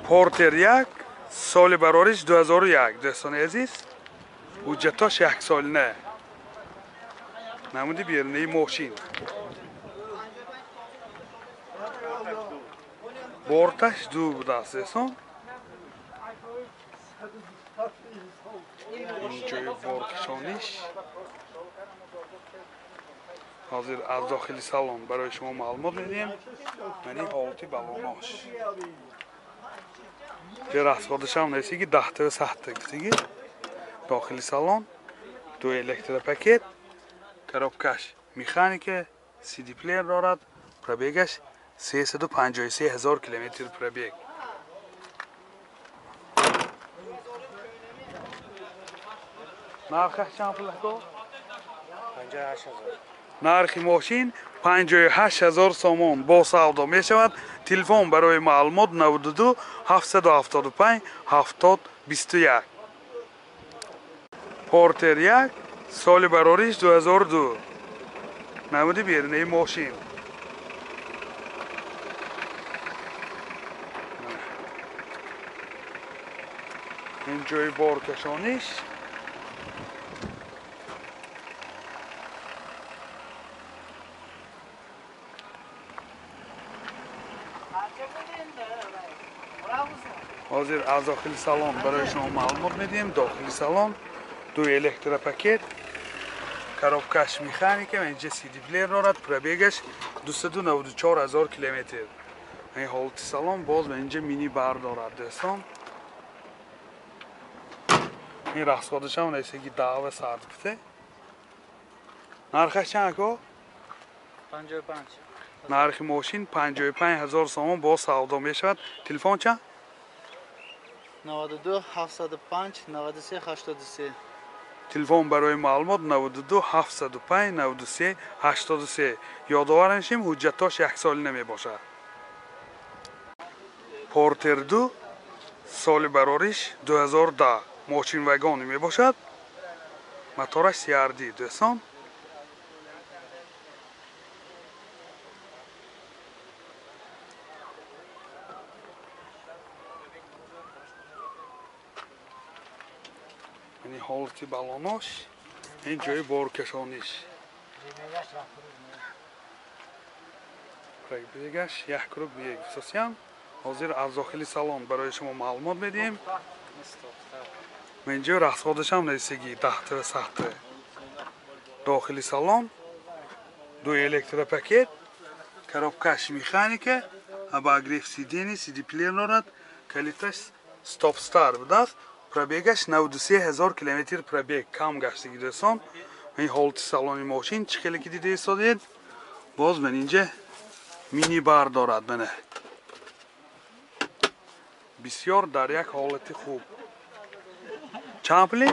Портер 1 соли барориш 2001 дӯстони азиз. Ҳуҷҷатош як солина. Намуди берунаи мошин. Борташ ду будааст дӯстон. Ин ҷои боркашониш. Ҳозир аз дохили салон барои шумо маълумот медиҳем. Ман ин ҳолати балонош. Ҷо расходашам несиги 10 сахта гуфтиги. Дохили салон ду электропакет, коробкаш механика, CD плеер дорад, пробегаш 353 ҳазор километр пробег. Нархаш чанд пул аст? 58 ҳазор. Нархи мошин 58 ҳазор сомон бо савдо мешавад. Телефон барои маълумот 92 775 70 21. Портер 1 соли барориш 2002. Намуди берунаи мошин. Ин ҷои боркашониш. Ҳозир аз дохили салон барои шумо маълумот медиҳем. Дохили салон ду электропакет, коробкаш механика, инҷа CD плеер дорад, пробегаш 294 ҳазор километр. Ин ҳолати салон боз инҷа мини бар дорад дӯстон. Ин расходашам несиги 10 сад гуфте. Нархаш чанд ако? 55. Нархи мошин 55 ҳазор сомон бо савдо мешавад. Телефон чанд? 92 705 93 83. Телефон барои маълумот 92 705 93 83. Ёдовар мешем ҳуҷҷатош яксолина мебошад. Портер 2 соли барориш 2010 мошин вагони мебошад. Мотораш CRD дӯстон. Ин ҳолати балонош, ин ҷои боркашониш. Пробегаш 1,1 гуфтасиям. Ҳозир аз дохили салон барои шумо маълумот медиҳем. Инҷо расходашам несиги 10 сахта. Дохили салон ду электропакет, коробкаш механика, обогрев сидений, CD плеер дорад, калиташ стоп-стар будааст. Пробегаш 93 ҳазор километр пробег кам гаштаги дӯстон. Ин ҳолати салони мошин чӣ хеле ки дида истодед. Боз ман инҷа мини бар дорад мана. Бисёр дар як ҳолати хуб. Чанд пули?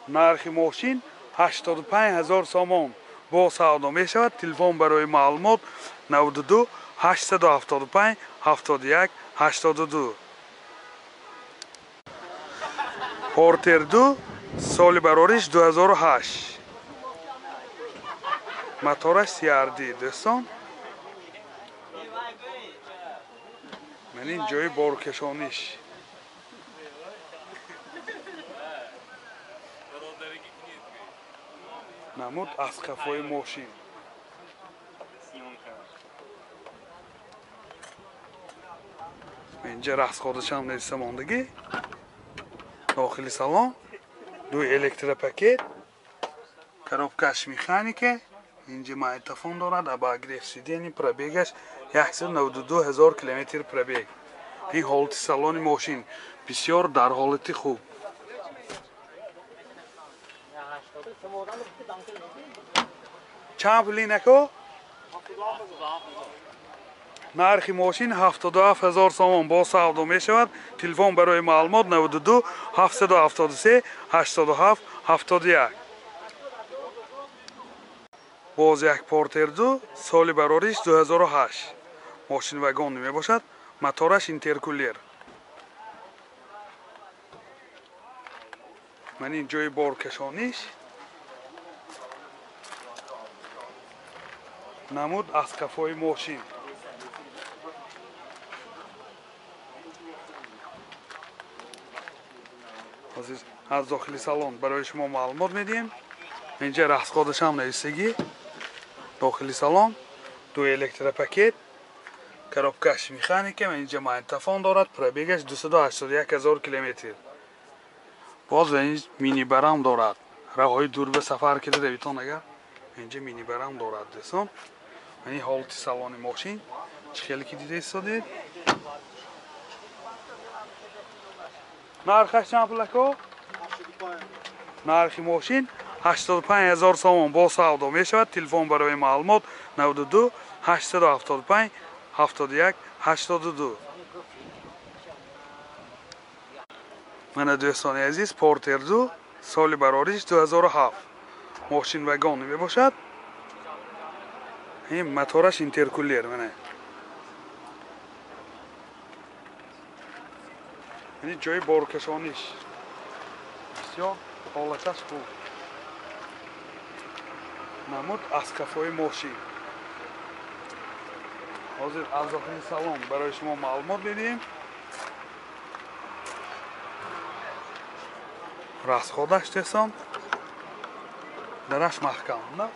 Нархи мошин 85 ҳазор сомон бо савдо мешавад. Телефон барои маълумот 92 875 71 82. Портер 2 соли барориш 2008. Мотораш CRD дӯстон. Ман ин ҷои боркашониш. Намуд аз қафои мошин. Инҷа расходашам неста мондагӣ. Дохили салон ду электропакет, коробкаш механика, инҷа магнитофон дорад, обогрев сидений, пробегаш 192 ҳазор километр пробег. Ин ҳолати салони мошин бисёр дар ҳолати хуб. Чанд пули нако? Нархи мошин 77 ҳазор сомон бо савдо мешавад. Телефон барои маълумот 92 773 87 71. Боз як Портер 2 соли барориш 2008. Мошин вагон мебошад, мотораш интеркулер. Ман ин ҷои боркашониш. Намуд аз қафои мошин. Ҳозир аз дохили салон барои шумо маълумот медиҳем. Инҷа расходашам нависагӣ. Дохили салон ду электропакет, коробкаш механика, инҷа магнитофон дорад, пробегаш 281 ҳазор километр. Боз ин минибарам дорад. Роҳҳои дур ба сафар кида равитон агар инҷа минибарам дорад дӯстон. Ин ҳолати салони мошин чӣ хеле ки дида истодед. Нархаш чанд пул ако? Нархи мошин 85 ҳазор сомон бо савдо мешавад. Телефон барои маълумот 92 875 71 82. Мана дӯстони азиз, Портер 2 соли барориш 2007 мошин вагон мебошад. Ин мотораш интеркулер. Мана ин ҷои боркашониш бисёр ҳолаташ хуб. Намуд аз қафои мошин. Ҳозир аз дохили салон барои шумо маълумот медиҳем. Расходаш дӯстон, дараш маҳкам. На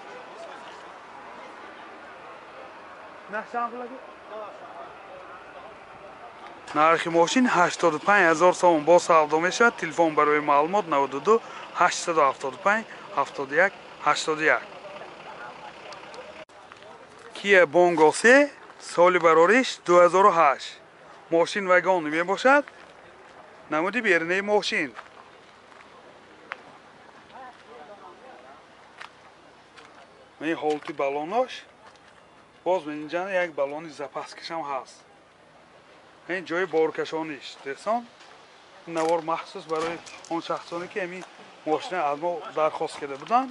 нархи мошин 85 ҳазор сомон бо савдо мешавад. Телефон барои маълумот 92 875 71 81. Kia Bongo 3 соли барориш 2008 мошин вагон мебошад. Намуди берунаи мошин. Ин ҳолати балонош. Боз инҷа як балони запаскашам ҳаст. Ин ҷои боркашониш дӯстон. Навор махсус барои он шахсоне ки ҳамин мошина аз мо дархост карда буданд.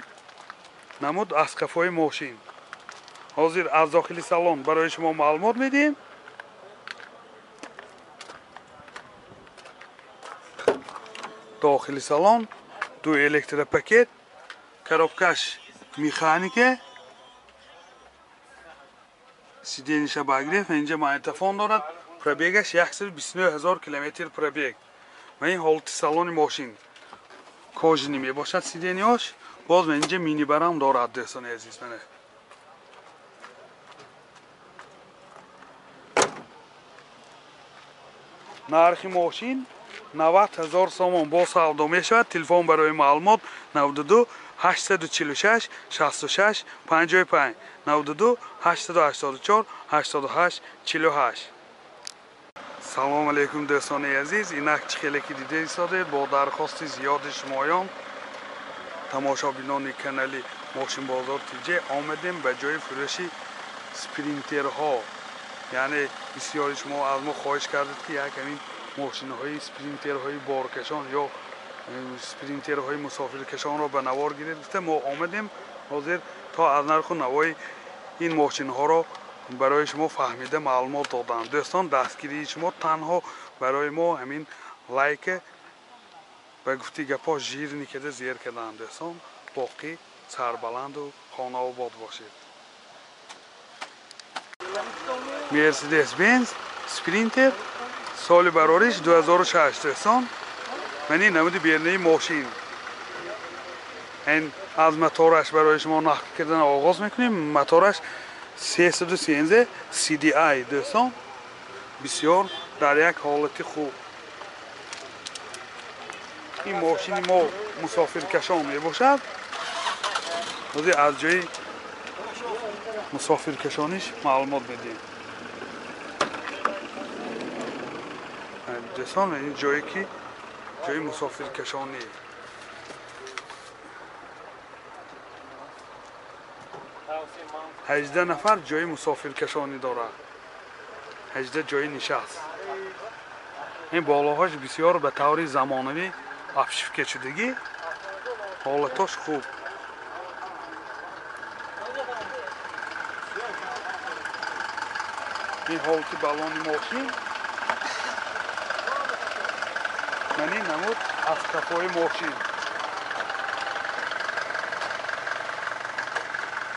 Намуд аз қафои мошин. Ҳозир аз дохили салон барои шумо маълумот медиҳем. Дохили салон ду электропакет, коробкаш механика, сиденьяша обогрев, инҷа магнитофон дорад. Пробегаш 129 ҳазор километр пробег. Ва ин ҳолати салони мошин кожини мебошад сиденьяш. Боз инҷа минибарам дорад дӯстони азиз. Мана нархи мошин 90 ҳазор сомон бо савдо мешавад. Телефон барои маълумот 92 846 66 55 92 884 88 48. Салом алейкум дӯстони азиз. Инак чӣ хеле ки дида истодед, бо дархости зиёди шумоён тамошобинони канали Мошинбозор ТЖ омадем ба ҷои фурӯши спринтерҳо. Яъне бисёри шумо аз мо хоҳиш кардед ки як ҳамин мошинҳои спринтерҳои боркашон ё спринтерҳои мусофиркашонро ба навор гиред гуфта мо омадем. Ҳозир то аз нарху навои ин мошинҳоро барои шумо фаҳмида маълумот додам. Дӯстон, дастгирии шумо танҳо барои мо ҳамин лайка ба гуфти гапҳо жирни када зер карданд. Дӯстон, боқӣ сарбаланду хонаобод бошед. Мерседес Бенз Спринтер соли барориш 2006 дӯстон. Ман ин намуди берунаи мошин. Ин аз мотораш барои шумо нақл кардан оғоз мекунем. Мотораш 313 CDI дӯстон, бисёр дар як ҳолати хуб. Ин мошини мо мусофиркашон мебошад. Ҳозир аз ҷои мусофиркашониш маълумот медиҳем. Дӯстон, ин ҷое ки ҷои мусофиркашонӣ. 18 нафар ҷои мусофиркашонӣ дорад. 18 ҷои нишаст. Ин болоҳош бисёр ба таври замонавӣ обшивка шудагӣ, ҳолатош хуб. Ин ҳолати балони мошин. Ман ин намуд аз қафои мошин.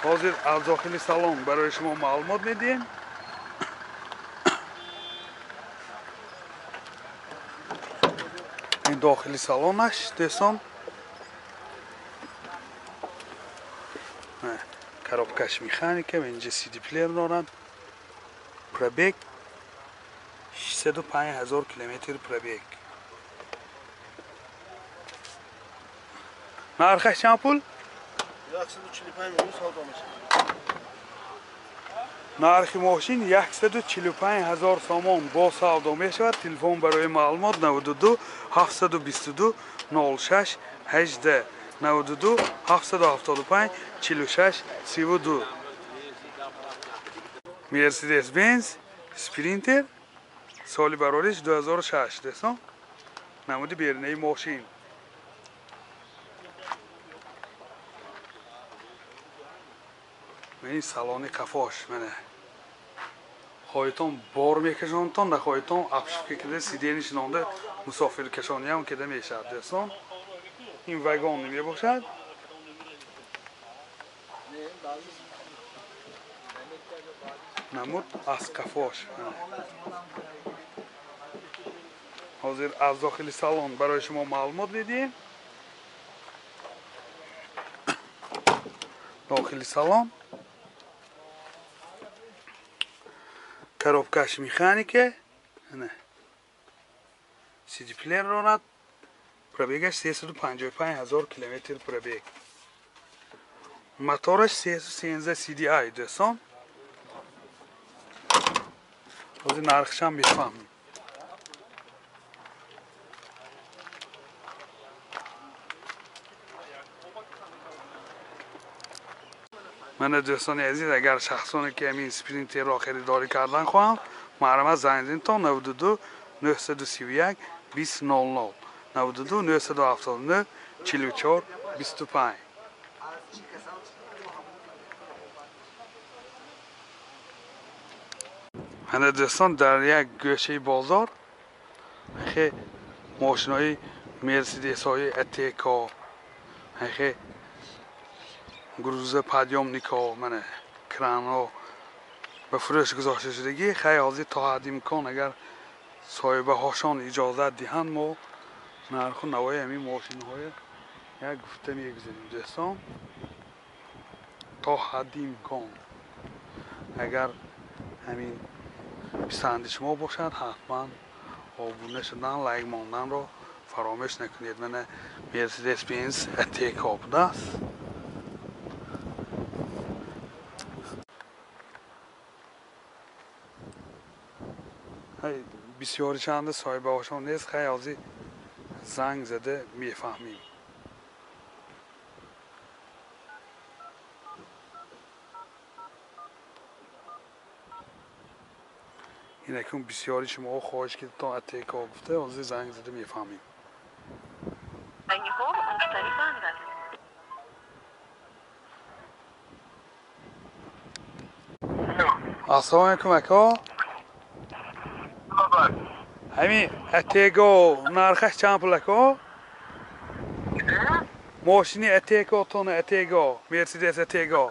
Ҳозир аз дохили салон барои шумо маълумот медиҳем. Ин дохили салонаш дӯстон. Коробкаш механика, инҷа CD плеер дорад. Пробег 605 ҳазор километр пробег. Нархаш чанд пул? 145 миллион савдо мешавад. Нархи мошин 145 ҳазор сомон бо савдо мешавад. Телефон барои маълумот 92 722 06 18 92 775 46 32. Мерседес Бенз Спринтер соли барориш 2006 дӯстон. Намуди берунаи мошин. Ин салони қафош мана. Хоҳитон бор мекашонтон, нахоҳитон обшивка кида сидени шинонда мусофиркашониам кида мешавад дӯстон. Ин вагон мебошад. Намуд аз қафош. Ҳозир аз дохили салон барои шумо маълумот медиҳем. Дохили салон коробкаш механика, CD плеер дорад. Пробегаш 355 ҳазор километр пробег. Мотораш 313 CDI дӯстон. Ҳозир нархшам мефаҳмем. Мана дӯстони азиз, агар шахсоне ки ҳамин Спринтерро харидорӣ кардан хоҳанд, марҳамат занг занед то 92 931 20 00 92 979 44 25. Мана дӯстон, дар як гӯшаи бозор хе мошинои Мерседесҳои Атеко, хе грузоподъёмникҳо, мана кранҳо ба фурӯш гузошта шудагӣ. Хай ҳозир то ҳадди имкон агар соҳибаҳошон иҷозат диҳанд, мо нарху навои ҳамин мошинҳоя як гуфта мегузарем дӯстон. То ҳадди имкон агар ҳамин писанди шумо бошад, ҳатман обуна шудан, лайк монданро фаромӯш накунед. Мана Мерседес Бенз Атеко будааст. Бисёри чанда соҳибаҳошон нест. Хай ҳозир занг зада мефаҳмем. Инакун бисёри шумоҳо хоҳиш кардатон Атеко гуфта, ҳозир занг зада мефаҳмем. Ассалому алайкум ака. Ҳамин Атего нархаш чанд пул ака? Мошини Атего тона Атего, Мерседес Атего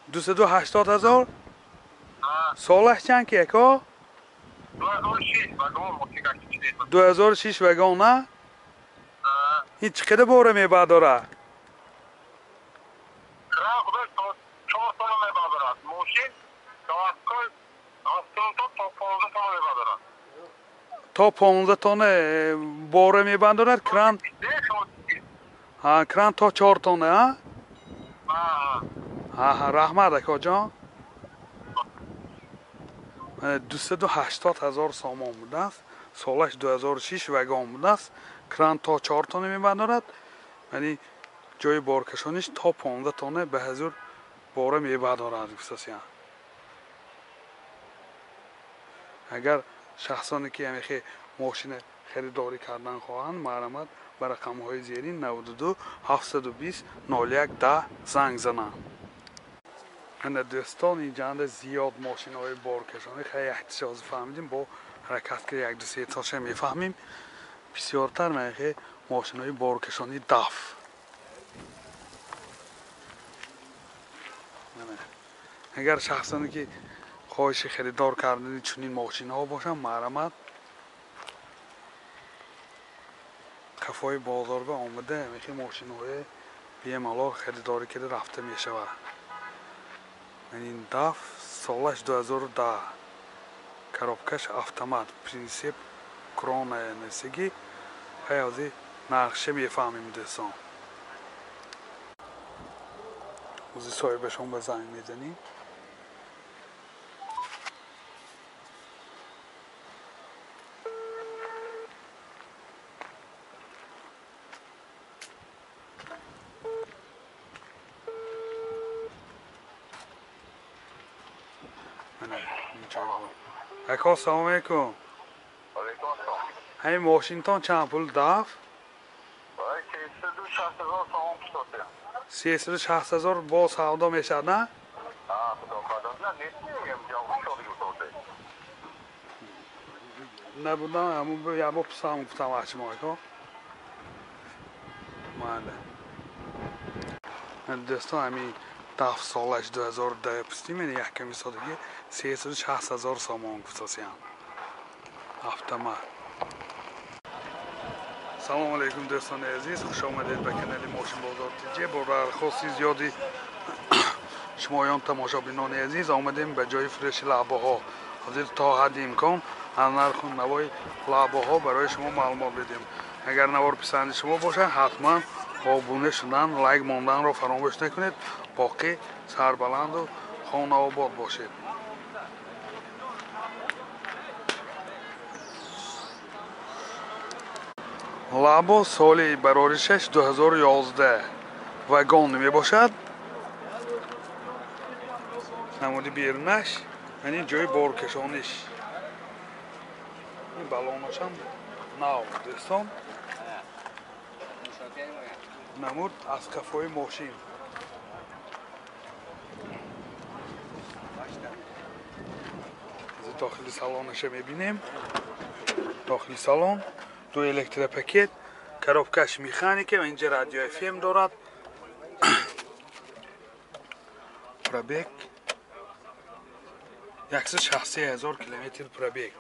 280 ҳазор. Солаш чанд ки ака? 2006 вагон на? Ин чӣ қадар бора мебардорад? То 15 тонна бора мебардорад. Кран кран то 4 тонна. А раҳмат акоҷон. 280 ҳазор сомон будааст. Солаш 2006 вагон будааст. Кран то 4 тонна мебардорад. Яъне ҷои боркашониш то 15 тонна ба ҳазур бора мебардорад гуфтасиян. Агар шахсоне ки ҳамихе мошина харидорӣ кардан хоҳанд, марҳамат ба рақамҳои зерин 92 720 01 10 занг зананд. Мана дӯстон, инҷанда зиёд мошинаҳои боркашонӣ. Хай яктиша ҳозир фаҳмидем, бо ҳаракат ки як ду се тоша мефаҳмем. Бисёртар манхе мошинаҳои боркашонӣ даф. Агар шахсоне ки хоҳиши харидор кардани чунин мошинаҳо бошанд, марҳамат Қафои бозор ба омада ҳамихи мошинҳои бемалол харидорӣ карда рафта мешавад. Ин даф солаш 2010, коробкаш автомат, принсип крона несиги. Ҳаёзи нархша мефаҳмем дӯстон. Ози соҳибашон ба занг мезанем. Ако салом алейкум. Алейкум ассалом. Ҳамин мошинтон чанд пул даф? 360 000 сомон пул. 360 000 бо савдо мешавад, на? Набудам, ҳамун ябо писам гуфтам ачмо ако. Мале. Дӯстон, ҳамин даф солаш 2010 пустим, яками содагӣ 360 000 сомон гуфтасиям. Автомат. Салом алейкум дӯстони азиз, хуш омадед ба канали Мошин Бозор ТЖ. Бо дархости зиёди шумоён тамошобинони азиз омадем ба ҷои фурӯши лаъбоҳо. Ҳозир то ҳадди имкон аз нарху навои лаъбоҳо барои шумо маълумот медиҳем. Агар навор писанди шумо бошад, ҳатман обуна шудан, лайк монданро фаромӯш накунед. Боқӣ сарбаланду хонаобод бошед. Лабо соли бароришаш 2011 вагон мебошад. Намуди берунаш, яъне ҷои боркашониш. Ин балонашам нав дӯстон. Намуд аз қафои мошин. Дохили салонаша мебинем. Дохили салон ду электропакет, коробкаш механика ва инҷа радио FM дорад. Пробег 163 000 километр пробег.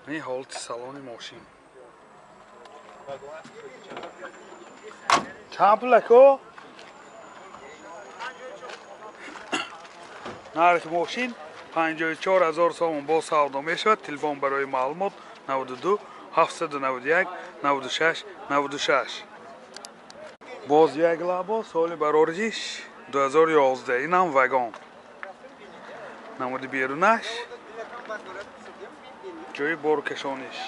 Ин ҳолати салони мошин. Чанд пул ако? Нархи мошин 54 000 сомон бо савдо мешавад. Телефон барои маълумот 92 791 96 96. Боз як лабо соли барориш 2011, инам вагон. Намуди берунаш, ҷои боркашониш.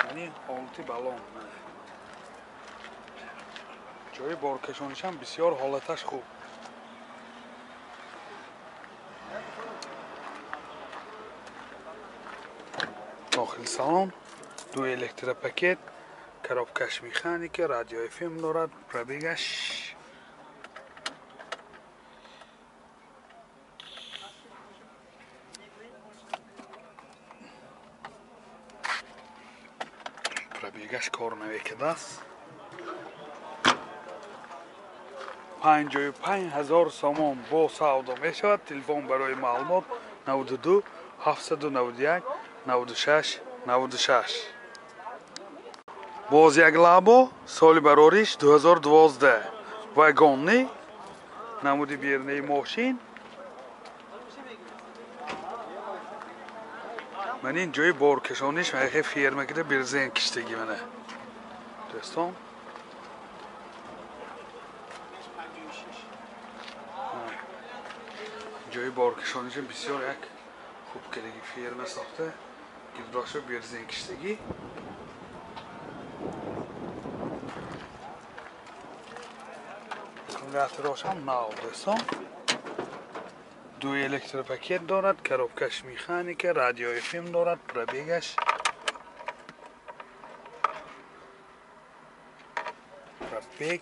Яъне ҳолати балон. Ҷои боркашонишам бисёр ҳолаташ хуб. Дохили салон ду электропакет, коробкаш механика, радио FM дорад, пробегаш кор намекардааст. 55 000 сомон бо савдо мешавад. Телефон барои маълумот 92 791 96 96. Боз як лабо соли барориш 2012 вагонни, намуди берунаи мошин. Ман ин ҷои боркашониш ва ферма кида берзен киштагӣ мана. Дӯстон, ҷои боркашониш бисёр як хуб кардагӣ, ферма сохта, гирдоша берзен киштагӣ. Аккумуляторошам нав дӯстон. Ду электропакет дорад, коробкаш механика, радио FM дорад, пробегаш пробег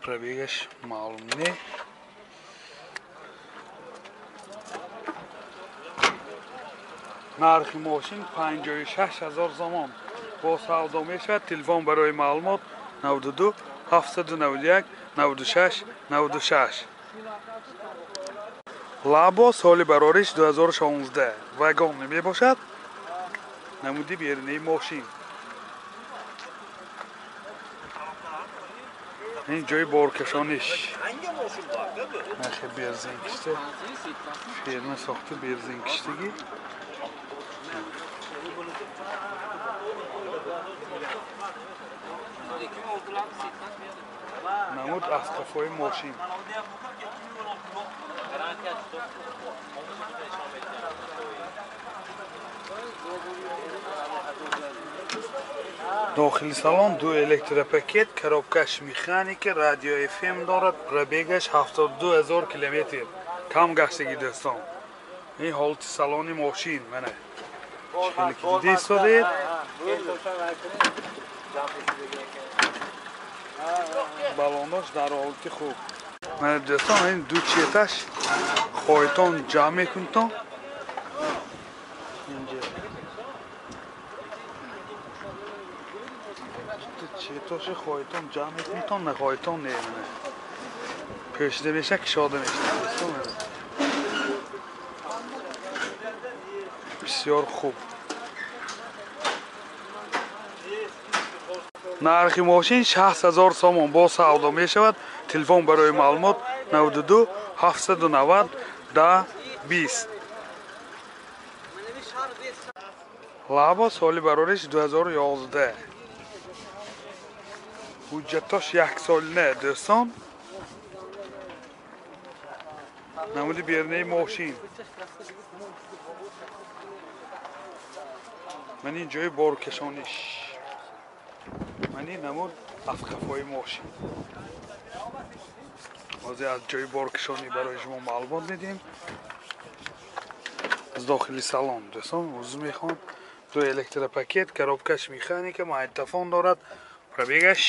пробегаш маълум не. Нархи мошин 56 000 сомон бо савдо мешавад. Телефон барои маълумот 92 791 96 96. Лабо соли барориш 2016 вагон мебошад. Намуди берунаи мошин. Ин ҷои боркашониш. Нахе берзинкиште. Фирма сохта берзинкиштагӣ. Намуд аз қафои мошин. Дохили салон ду электропакет, коробкаш механика, радио FM дорад, пробегаш 72 000 километр. Кам гаштагӣ дӯстон. Ин ҳолати салони мошин мана. Хеле ки дида истодед. Балонош дар ҳолати хуб. Мана дӯстон, ин ду четаш хоҳитон ҷамъ мекунтон. Инҷа четоши хоҳитон ҷамъ мекунтон, нахоҳитон не. Мана пӯшида меша, кишода меша дӯстон. Бисёр хуб. Нархи мошин 60 000 сомон бо савдо мешавад. Телефон барои маълумот 92 790 10 20. Лабо соли барориш 2011. Ҳуҷҷатош яксолина дӯстон. Намуди берунаи мошин. Ман ин ҷои боркашониш. Ман ин намуд аз қафои мошин. Ҳозир аз ҷои боркашонӣ барои шумо маълумот медиҳем. Аз дохили салон дӯстон узр мехоҳам. Ду электропакет, коробкаш механика, магнитофон дорад. Пробегаш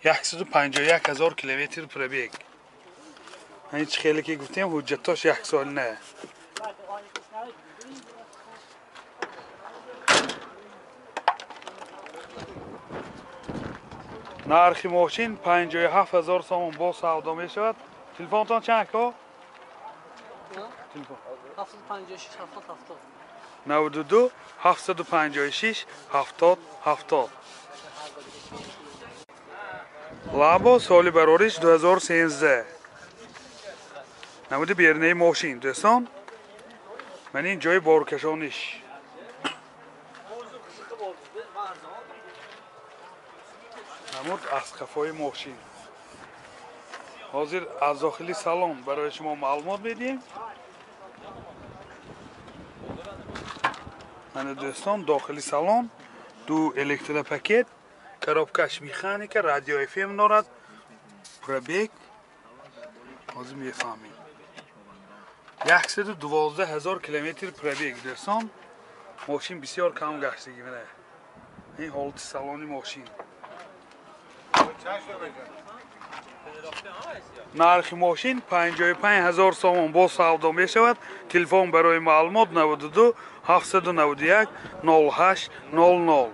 151 000 километр пробег. Ин чӣ хеле ки гуфтем, ҳуҷҷатош яксолина. Нархи мошин 57 000 сомон бо савдо мешавад. Телефонтон чанд ко? Телефон 756 70 70. 92 756 70 70. Лабо соли барориш 2013. Намуди берунаи мошин дӯстон. Ман ин ҷои боркашониш. Намуд аз қафои мошин. Ҳозир аз дохили салон барои шумо маълумот медиҳем. Мана дӯстон, дохили салон ду электропакет, коробкаш механика, радио FM дорад, пробег ҳозир мефаҳмем. 112 000 километр пробег дӯстон. Мошин бисёр кам гаштагӣ. Мана ин ҳолати салони мошин. Нархи мошин 55 000 сомон бо савдо мешавад. Телефон барои маълумот 92 791 08 00.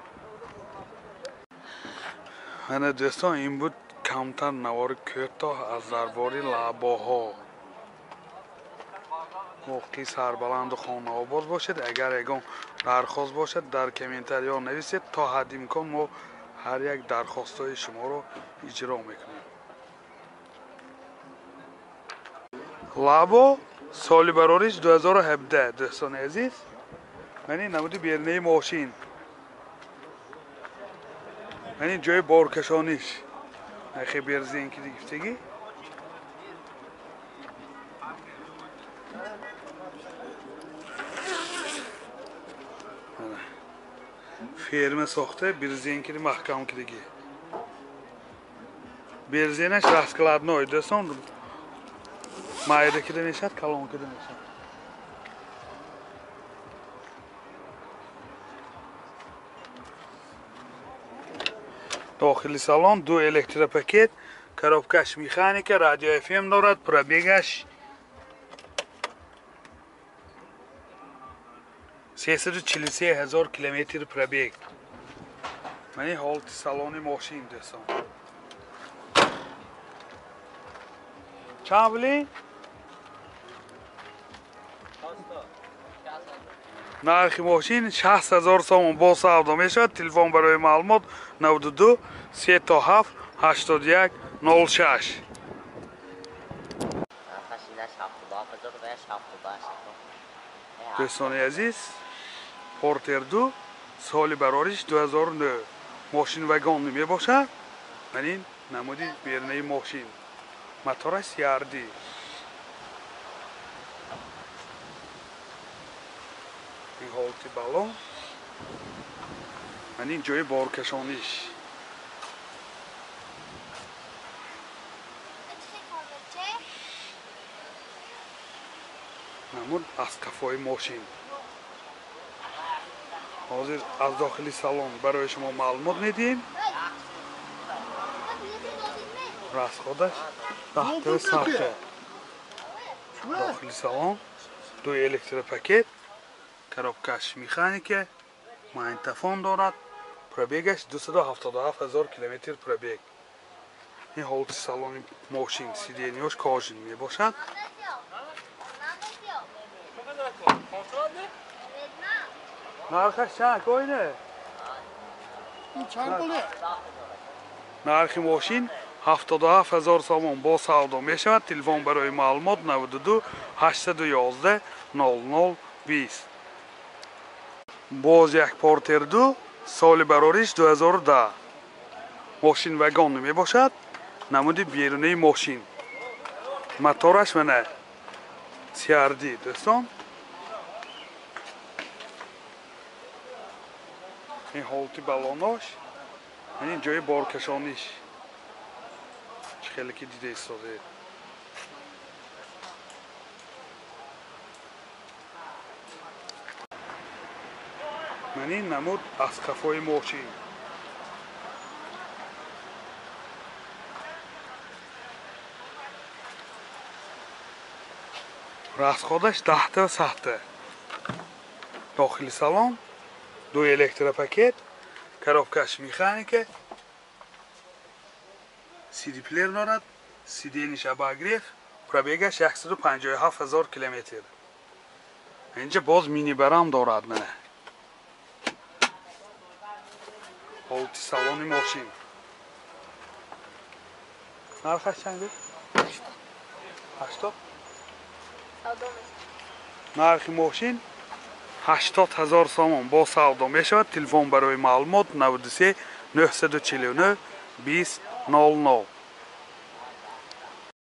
Мана дӯстон, ин буд камтар навори кӯтоҳ аз дарбори лабоҳо. Воқеи сарбаланду хонаобод бошед. Агар ягон дархост бошад, дар комментариҳо нависед. То ҳадди имкон мо ҳар як дархостҳои шуморо иҷро мекунем. Лабо соли барориш 2017 дӯстони азиз. Ман ин намуди берунаи мошин. Ман ин ҷои боркашониш. Нахе берзинки гифтагӣ. Ферма сохта берзинкини маҳкам кидагӣ. Берзинаш раскладной дӯстон. Майда кида мешавад, калон кида мешавад. Дохили салон ду электропакет, коробкаш механика, радио FM дорад, пробегаш 343 ҳазор километр пробег. Мани ҳолати салони мошин, дӯстон. Чанд пули? Нархи мошин 60 ҳазор сомон бо савдо мешавад. Телефон барои маълумот 92 37 81 06. Дӯстони азиз, Портер 2 соли барориш 2009 мошин вагон мебошад. Ман ин намуди берунаи мошин. Мотораш CRD. Ин ҳолати балон. Ман ин ҷои боркашониш. Намуд аз қафои мошин. Ҳозир аз дохили салон барои шумо маълумот медиҳем. Расходаш 10 сахта. Дохили салон ду электропакет, коробкаш механика, магнитофон дорад. Пробегаш 277 ҳазор километр пробег. Ин ҳолати салони мошин, сиденьяш кожин мебошад. Нархаш чанд коине? Нархи мошин 77 ҳазор сомон бо савдо мешавад. Телефон барои маълумот 92 811 00 20. Боз як Портер 2 соли барориш 2010. Мошин вагон мебошад. Намуди берунаи мошин. Мотораш мана CRD, дӯстон. Ин ҳолати балонош, ин ҷои боркашониш. Чӣ хеле ки дида истодед. Ман ин намуд аз қафои мошин. Расходаш 10 сахта. Дохили салон ду электропакет, коробкаш механика, CD плеер дорад, сиденьяш обогрев, пробегаш 157 ҳазор километр. Инҷа боз минибарам дорад мана. Ҳолати салони мошин. Нархаш чанд? 80. Нархи мошин 80 ҳазор сомон бо савдо мешавад. Телефон барои маълумот 93 949 20 00.